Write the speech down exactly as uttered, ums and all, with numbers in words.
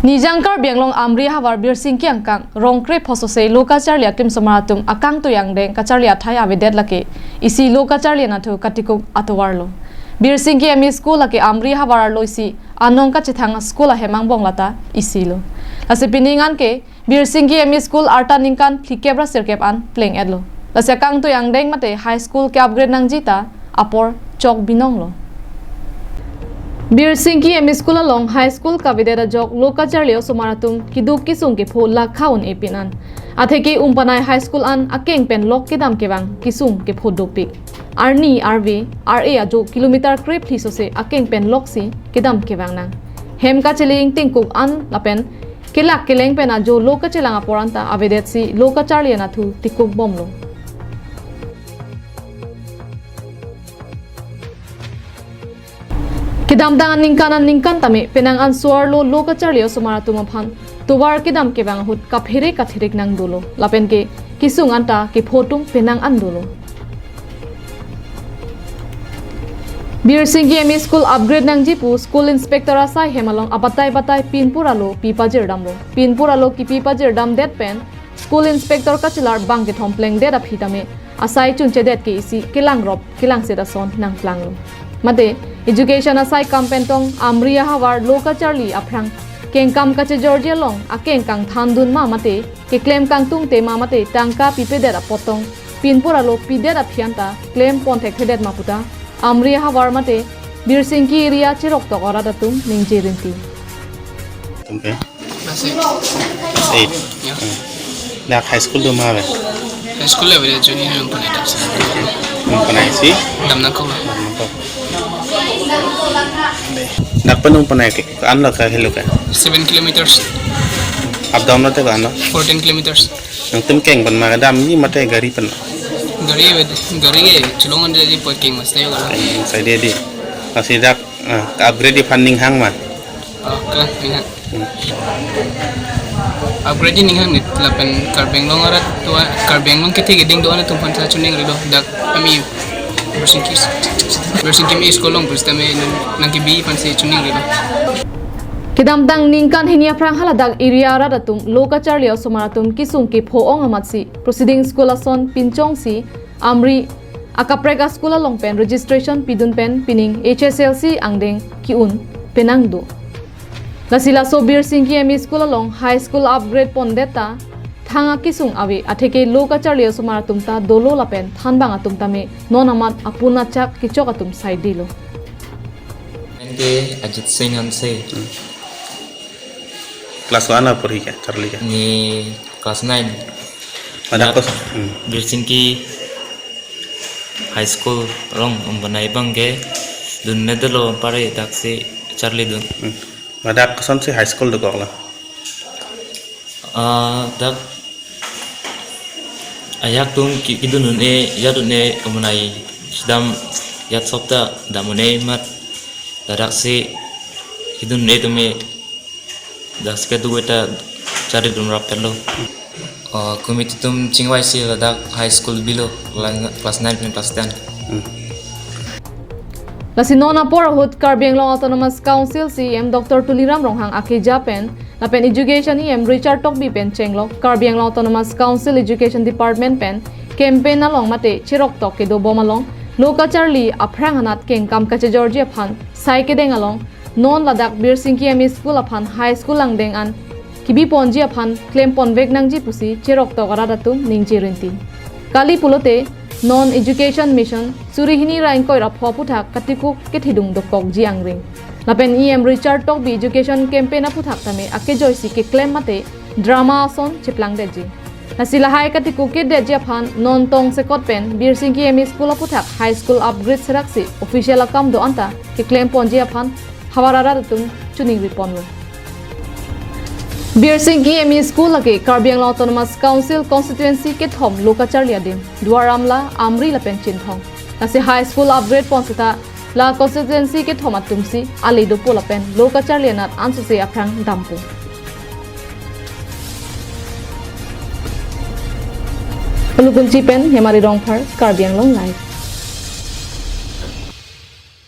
Nijang Karbi Anglong Amri ahavar Birsingki angkang rong krepho sose lo kacharli aklem osomar atum akangtui angdeng kacharli athai avedet lake isi lo kacharli anatthu katikuk atovarlo. Birsingki M E School lake Amri ahavar arlo isi anong kachethang school ahem angbong lata isilo. Lasi pining anke Birsingki M E School arta ningkan phlikep ra sirkep an pleng-etlo. Lasi akangtui angdeng mate high school ke-upgrade nangji ta apor chok binonglo. Birsingki M E School along high school kavedet ajok lo kacharli osomar atum keduk kesung kepho lakha un-e pin an. Atheke Umpanai High School an akeng pen lok kedam kevang kesung kepho dopik. Arni arve ar-e ajo kilometer krephli sose akeng pen loksi kedam kevang nang. Hem kachelang tingkuk an lapen kelak keleng pen ajo lo kachelang apor anta avedetsi lo kacharli anatthu tikuk bomlo. Kedamtang aningkan aningkan tame penang anso arlo lo kacharli osomar atum aphan tovar kedam kevang ahut kaphere kathirik nang dolo. Lapen ke kesung anta kepho atum penang an dolo. Birsingki M E School upgrade nangji pu school inspector asai hem along abatai batai pinpur alo pi pajirdamlo. Pinpur alo kipi pajirdamdet pen school inspector kachelar bang kethom plengdet aphi tame asai chunchedet ke isi kelangrop kelangset ason nangplanglo. Mate education asai kam pen tong Amri ahavar lo kacharli aphrang kengkam kachejorji along akeng kangthandun ma mate keklem kangtungte ma mate tangka pipedet apot tong pinpur alo pidet aphi anta klem pon thekthedet ma puta Amri ahavar mate Birsingki area cheroktok arat atum ningje rinti. Tumke? Class eight. Class eight. Ya. Hmm. Dak high school do ma be? High school level ya junior yang pernah dak. Yang pernah isi? Dam nangko ba. Dam nangko. Dak penung pernah ke? An lo ka helo ka? Seven kilometers. Up down lo te ka an lo? Fourteen kilometers. Nangtum keng pen ma kedamji mate gari pen? Gari ya, gari ya, chelong ande di pot keng mas tayo ka. Keng sai de di. Masih dak, ah, upgrade di funding hang ma? Ah, ka, ya. Upgrade ni hang ni lapen Karbi Anglong arat tua Karbi Anglong kethe keding doan atum aphan sa chuning rilo dak ami Birsingki Birsingki M E School along pusitame nang kebi aphan si chuning rilo. Kedamtang ningkan hini aphrang haladak area arat atum lo kacharli osomar atum kesung kepho ong amatsi Proceeding School ason pinchongsi Amri akaprek a school along pen registration pidun pen pining H S L C angdeng ke-un penang do. Lasi laso Birsingki M E School along high school upgrade pondet ta thang akesung ave atheke lo kacharli osomar atum ta dolo lapen thanbang atum tame non amat apun achak kechok atum saidilo. Name ke Ajit Singh Hanse. Class one apor hi ka, charli ka? Ni class nine. Pada kos. Hmm. Birsingki High School along Umpanai abang ke dun medalo pare daksi charli dun. Hmm. Pada kosonsi high school dokok la? Ah, dak ajat atum ki- kedun un-e, ajat un-e Umpanai sedam ajat sopta dam un-e amat daksi kedun un-e tame daksi kedo eta charli dun rapetlo. Oh, committee atum chingvaisi ladak high school bilo, class nine pen class ten. Lasi non apor ahut Karbi Anglong Autonomous Council C E M Doctor Tuliram Ronghang akeja pen lapen Education E M Richard Tokbi pen chenglok Karbi Anglong Autonomous Council Education Department pen campaign along mate cheroktok kedobom along lo kacharli aphrang anat kengkam kachejorji aphan sai kedeng along non ladak Birsingki M E School aphan high school angdeng an kebi ponji aphan klem ponvek nangji pusi cheroktok arat atum ningje rinti. Kali pulote non Education Mission suri hini ra ingkoi ra pho aphuthak katikuk kethedung dokokji angring. Lapen E M Richard Tokbi Education Campaign aphuthak tame akejoisi keklem mate drama ason cheplangdetji. Lasi lahai katikuk kedetji aphan non tongsekot pen Birsingki M E School aphuthak high school upgrade seraksi official akam do-an ta keklem ponji aphan havar arat atum chuningri ponlo. Birsingki M E School lake Karbi Anglong Autonomous Council constituency kethom lo kacharli adim, Duar Amla, Amri lapen Chinthong. Lasi high school upgrade pon seta la constituency kethom atumsi ale dopo lapen lo kacharli anat ansose aphrang dampo. Ulukunchi pen Hemari Rongphar, Karbi Anglong Live.